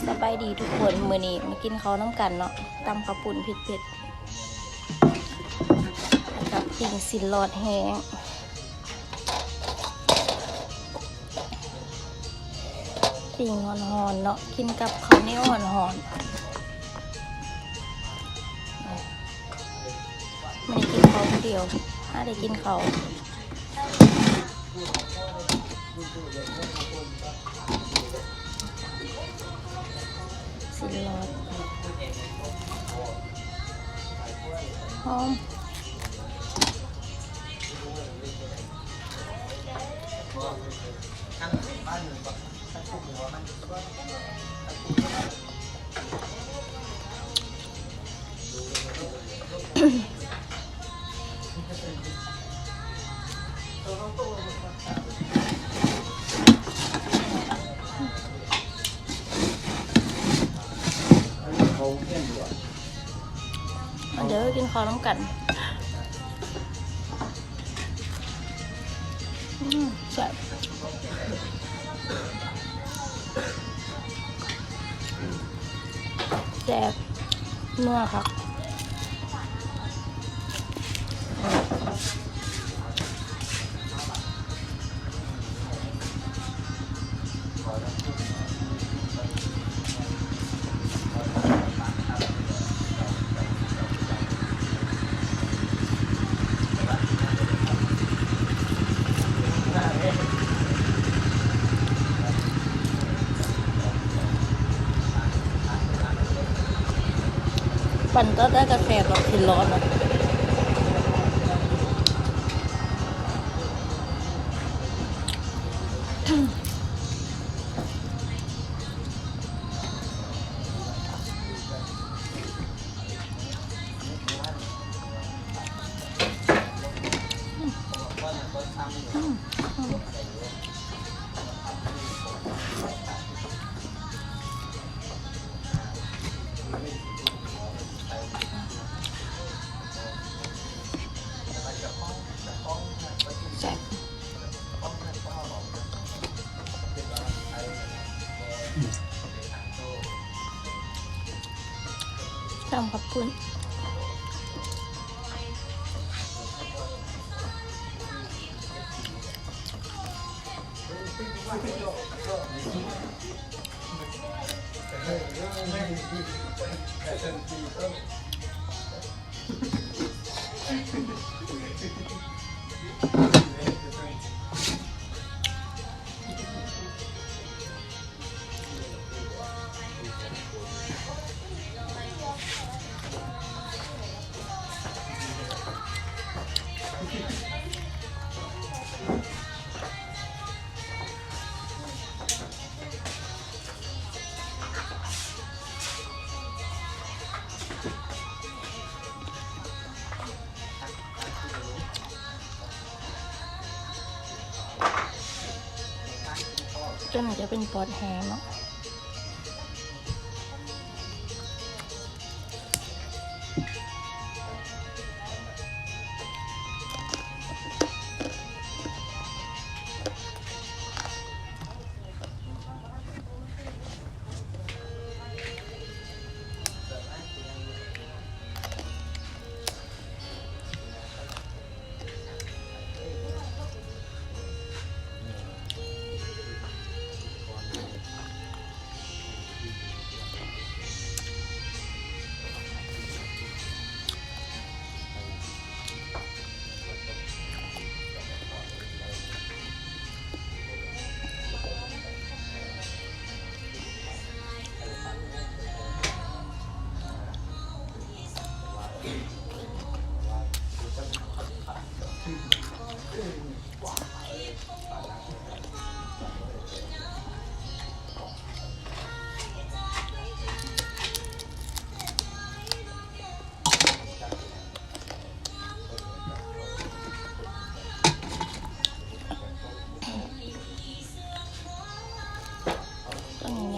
ສະບາຍດີທຸກຄົນ ມື້ນີ້ມາກິນເຂົ້ານຳກັນເນາະ ຕຳເຂົ້າປຸ້ນເຜັດໆ ແລ້ວກໍປີ້ງຊີ້ນຫຼອດແຫ້ງ ປີ້ງຮ້ອນໆເນາະ ກິນກັບເຂົ້າໜຽວຮ້ອນໆ. ບໍ່ໄດ້ກິນເຂົ້າຜູ້ດຽວ ຫາໄດ້ກິນເຂົ້າ ຊີ້ນຫຼອດ ຫອມ. ມາເດີ ກິນເຂົ້ານຳກັນ. ອືມ ແຊບ ແຊບ ນົວຄັກ. ປັ່ນຕອນໃດກໍແຊບດອກ ຊີ້ນຫຼອດນະ. ແຊບ ຕຳເຂົ້າປຸ້ນ. ຕົວນີ້ຈະເປັນປອດແຫ້ງເນາະ. ຕອນນີ້